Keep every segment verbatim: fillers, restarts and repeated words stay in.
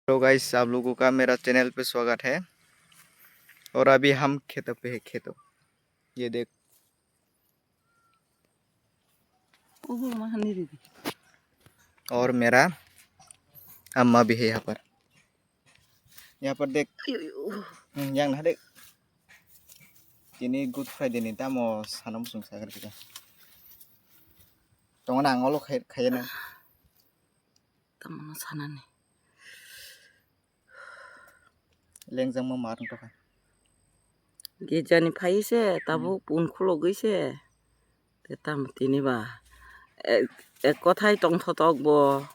Hello guys, आप लोगों का मेरा चैनल पे स्वागत है। और अभी हम खेतों पे है, खेतों। ये देख। ओहो, माहानि रे। और मेरा अम्मा भी है यहाँ पर। यहाँ पर देख। अयो, अयो। हम्म, यहाँ ना देख। Tini Good Friday ni tamo sana musung sagar kita. Tongo na ang olo khai-, khaiya na. Tamo na sana ni. Lengjak ma ma tong tokha. Gijani phai se, tabuk hmm, pun khulogwi se. Te tamo tini ba, e, e, kothai tongthotok bo.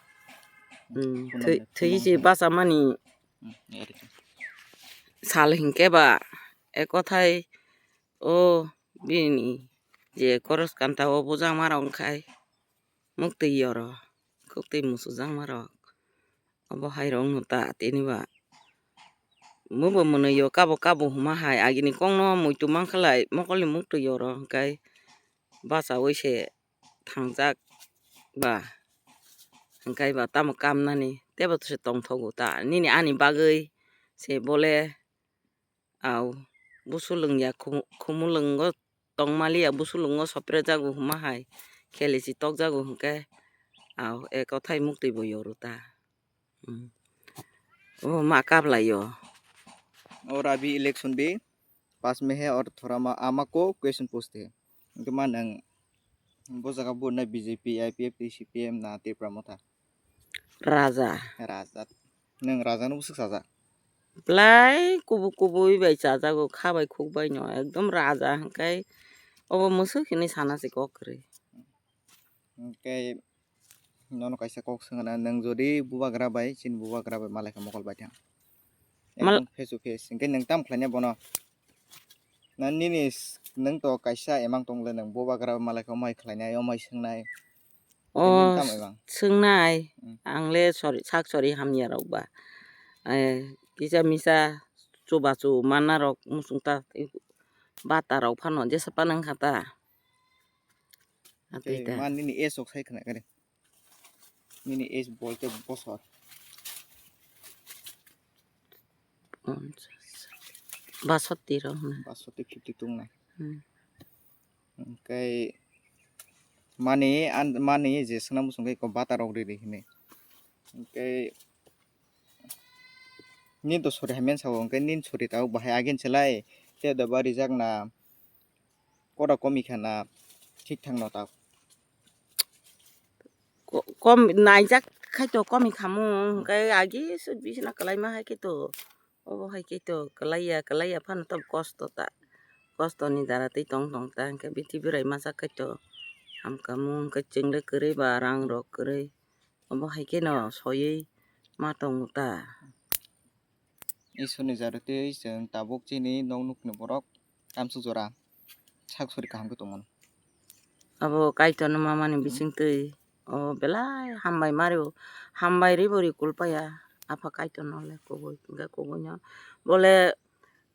Hmm, hmm, thwi, thwi si bachamani hmm, sal hinkhe ba, e, kothai o bini je koros kanta o bujak ma rok khai muktwi yoro, muktwi musujakma rok. Obo hai rok no ta tini ba. Mubo mwnwi yo kabo kabo huma hai agini kok no muitu mankha lai mokol ni muktwi yoro hwnkhe bachaui se thangjak ba hwnkhe ba tamo kam nani tebo se tongthogo ta nini ani bagwi se bole. Au, busu lwngya, khumu-, khumulwngo tongmaliya, busu lwngo soprejago huma hai, kheli si tokjago hwnkhe, au, e kothai muktwi bo yoru ta. Hmm. O ma kaplaio. और अभी इलेक्शन भी पास में है और थोड़ा मा-, आमा को क्वेश्चन पूछते हैं। Hwnkhe ma nwng bo jaga vote na B J P, I P F T, C P M na Tipra Motha? Raja. Raja. Nwng raja no bwswk sajak? Belai kubui kubui bai chajago, kha bai khuk bai no. Ekdom raja hwnkhe obo mwswk hinwi sana se kok kwrwi. Hwnkhe nono kaisa kok swngna, nwng jodi bubagra bai, chini bubagra bai malai kha mokol bai thang. Mal- Ekdom face to face. Hwnkhe nwng tam khlaina bono? Na nini s-, nwng to kaisa emang tong le nwng bubagra malai kha, omo hai khlainai, omo hai swngnai. Hwnkhe nwng O tamo emang? Swngnai, hmm, ang le sori, sak sori hamya rok ba. Eh, kisa misa chubachu manna rok muchung ta, bata rok phano jesa phano wngkha ta. Atwi ta. Ma nini age rok sai khna kare. Nini age bolte bosor. Basotti rok hwnwi. Basotti fifty two wngnai. Hmm. Hwnkhe mani an-, mani je swngna muchungkhe eko bata rok riri hwnwi. Hwnkhe nini to sori hamya sabo, hwnkhe nini sori tabuk bahai agin se lai, tei da ba rijak na. Koda komi kha na thik thang no ta? Ko-, kom naijak khai to komi khamu, hwnkhe agi se bisina kwlaima hai khe to, obo hai khe to kwlaiya, kwlaiya phano to kosto ta, kosto ni dara tei tong tong ta, hwnkhe bithi berai masa khai to hamkamu, hwnkhe chwng le kwrwi ba rang rok kwrwi, obo hai khe no soiwi ma tongo ta. Isorni jarwtwi chwng tabuk chini nok nukni borok tamsuk jora sak sori kaham khe tongmano. Abo Kaitorno mamani hmm, bisingtwi o belai hambai mario, hambai ribo ri kulpaya, Apha Kaitorno le kubui hwnkhe kubuino bole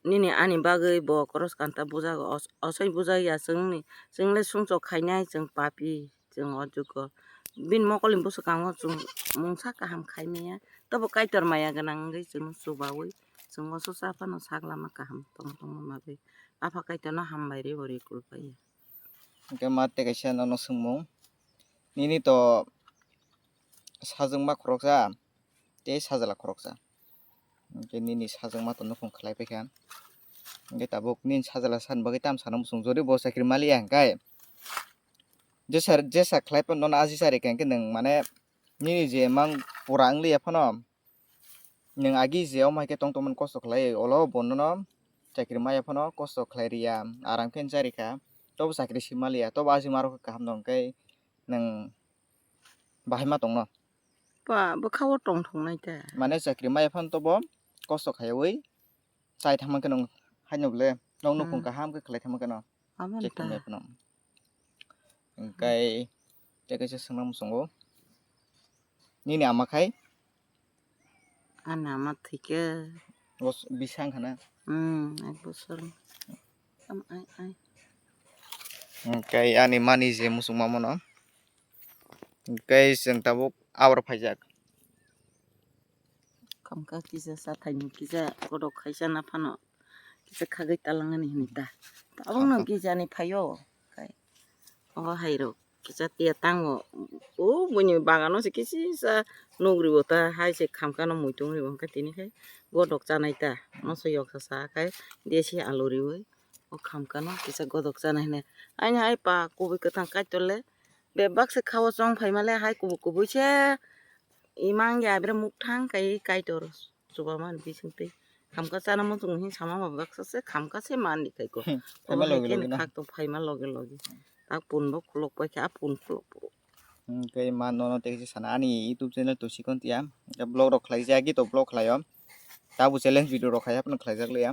nini ani bagwi bo koros kanta bujago, os-, osoi bujakya chwngni, chwng le sumsok khainai chwng papi. Chwng o jugo bini mokolni bwskango chwng mungsa kaham khai manya, tobo Kaitor maya gwnang wngwi chwngno chubaui chwng uansuksa phano sak lama kaham tongma tongma bagwi Apha Kaitorno hambai rwi bo rwi kulpaiya. Hwnkhe ma tei kaisa nono swngmung, nini to sajwkma khoroksa tei sajla khoroksa. Hwnkhe nini sajwkma to nukhung khlai paikha. Hwnkhe tabuk nini sajla san bagwi tam sana muchung, jodi bo chakri maliya hwnkhe jesa, jesa khlai phano nono aji chari kha hwnkhe nwng mane nini je mang pura wngliya phano nwng agi je omo hai khe tong tongmani kosto khlai olo bo nono chakri maya phano kosto khlai riya, aram khe chari kha, tobo chakri si maliya, tobo aji ma rwkha kaham no hwnkhe nwng bahai ma tongno. Ba, bwkha o tong thongnai ta. Mane chakri maya phano tobo kosto khaiwi chai thangma khe nwng haino bole nwng nukhung hmm, kaham khe khlai thangma khe no. Abo check ta. Thangma phano. Hwnkhe tei kaisa swngna muchungo. Nini ama khai? Ani ama thwikhe. Bos-, bisang khana? Hmm, ek bosor. Am ai ai. Hwnkhe ani mani je muchungma mono. Hwnkhe chwng tabuk aboro phaijak. Tongkha kisa sathai ni kisa kodok khaisa naphano kisa khagwi talangani hinwi ta. Tabukno kisa ni phaio. Kai. Obo hai rok kisa tiya tango. O buini bagano se kisa nugribo ta hai se khamkano muitung ribo hwnkhe tini khai godok chanai ta. Moso yoksa sa khai desi alu riwi o khamkano kisa godok chanai hinwi. Aini hai pa kubui kwthang kaitor le bebak se khao chong phaima le hai kubui kubui se imang ya bere mukthang kai kaitor. Chubaman bisingtwi khamka chana muchung hin sama ba baksa se khamka se mani khai ko. Hmm, phaima loge loge no. Khak to phaima loge loge. Tak pun bo khulok pai kha pun khulok bo. Hmm, kai ma nono tei kisa sana ani YouTube channel to sikon tiya. Ya vlog rok khlai jagi to vlog khlaio. Tabu challenge video rok khai hapno khlai jak liya.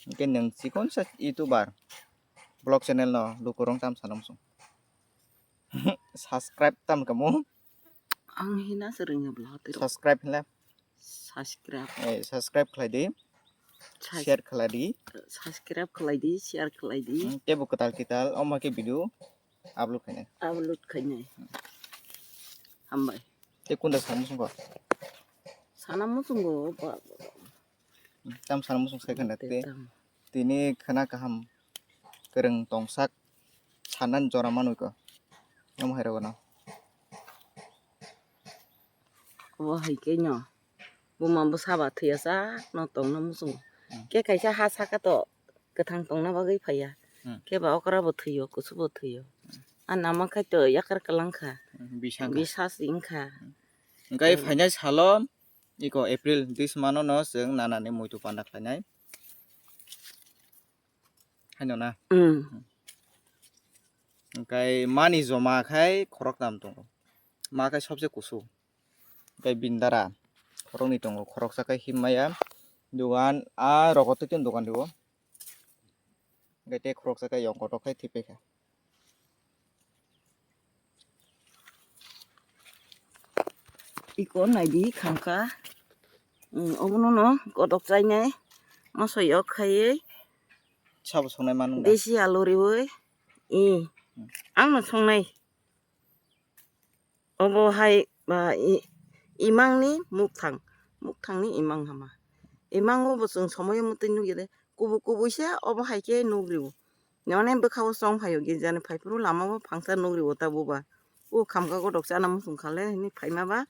Hingke nwng chikon sa YouTuber vlog channel no lukurong tam sana muchung. Subscribe tam kamo. Ang hina se ringya bla tiro. Subscribe hinle. Subscribe. Eh, subscribe khlai di. Subs- Share khlai di. Subscribe khlai di, share khlai di. Hmm, tebo kwtal kwtal omo khe video upload khainai. Upload khainai. Hmm. Hambai. Te kunda sana muchung ko? Sana muchung ko, ba, ba, ba. Hmm, tam sana muchung sai khana te. Te tam. Tini khana kaham kwrwng tongsak sanan jora manwi ko. Omo hai rogo no. Obo hai khe no. Buma bwsa ba thwiya sak no tongna muchungo. Hmm. Khe kaisa ha saka to kwthang tongna bagwi phaiya. Hmm. Khe ba okra bo thwiyo, kusu bo thwiyo. A nama khai to yakar kalang kha. Hmm, bisang kha. Bisas wng kha. Hmm. Hwnkhe phainai salo iko April this month no chwng nanani muitu panda khlainai. Haino na? Hmm. Hwnkhe mani joma khai khoroknam tongo. Ma khai sobse kusu. Hwnkhe bindara khoroknwi tongo. Khoroksa khai himmaya dogan a rogo twi tini dogan rio. Hwnkhe tei khoroksa khai yong kotok khai thwipaikha. Iko naidi khamkha. Hmm, obono no godok chainai. Moso yok khaiwi. Sabo songnai manu da? Desi alu riwi. I. Hmm. Ang no songnai. Obo hai, ba, i-, imangni mukthang. Mukthangni imang hama. Imango bo chwng somoyo mwtwi nukya de. Kubu kubuisa obo hai khe nukriwo. Noni bwkha o chong phaio girjani phaiphuru lama o phangsa nukriwo ta buba. O khamka godok chana muchung khale hini phaima ba.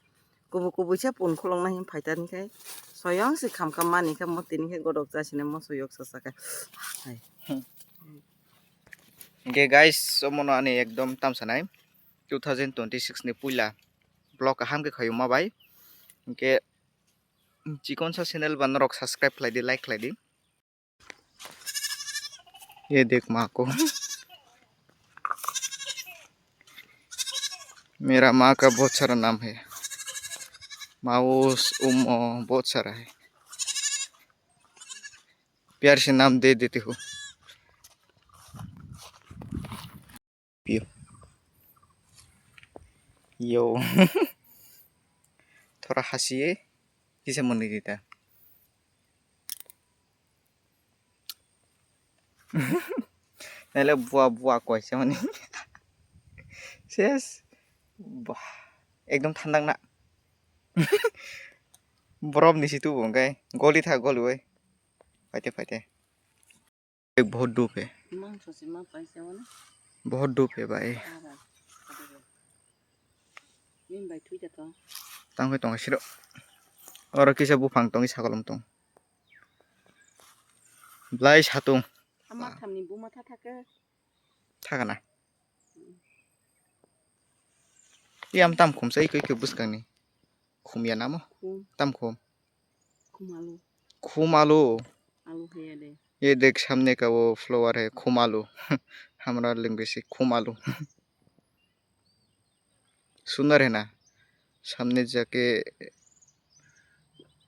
Kubu kubuisa pun khulokna hin phaitani khai. Soyong si khamka mani khe mo tini khe godok chasine moso yok sasa khe. Hai. Hwnkhe guys, omono ani ekdom tamsanai two thousand twenty-six ni puila vlog kaham khe khaiyuma bai. Hwnkhe chikonsa channel ba norok subscribe khlai di, like khlai di. Ye dekh maa ko. Mera maa ka bahut sara naam hai. Maus, Ummo, bahut sara hai. Pyar se naam de dete ho. Piyo. Yo. Thora hasiye kisa mwnwi rita. Naile bua bua koise mani. Ses. Bah. Ekdom thandak na. Borop ni situ bo hwnkhe goli tha goli oi. Phaite phaite. बहुत धूप है। बहुत धूप है भाई। Tang khe tongo siro. Oro kisa buphang tongwi sakolom tong. Belai satung. Ama thamni buma tha thake. Thakana. Yam tam khum sai koi koi bwskangni. Khum ya namo? Khum. Tam khum. Khum alu. Khum alu. Alu hai ya de. Ye dekh samne ka wo flower hai, khum alu. Hamra language se khum alu. Sundar hai na. Samne jake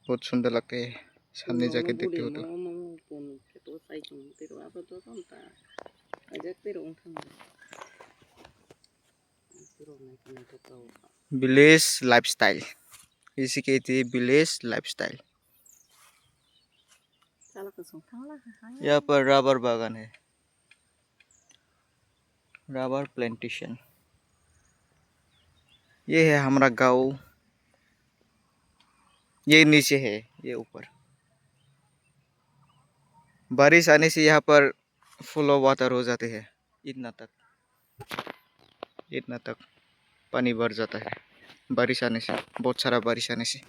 bahut sundar lagte hai. Samne jake dekhte ho to. Village lifestyle. इसी कहते हैं village lifestyle। यहाँ पर रबर बागान है, rubber plantation. ये है हमारा गांव। ये नीचे है, ये ऊपर। बारिश आने से यहाँ पर फुल ऑफ वाटर हो जाते हैं। इतना तक, इतना तक पानी भर जाता है बारिश आने से, बहुत सारा बारिश आने से।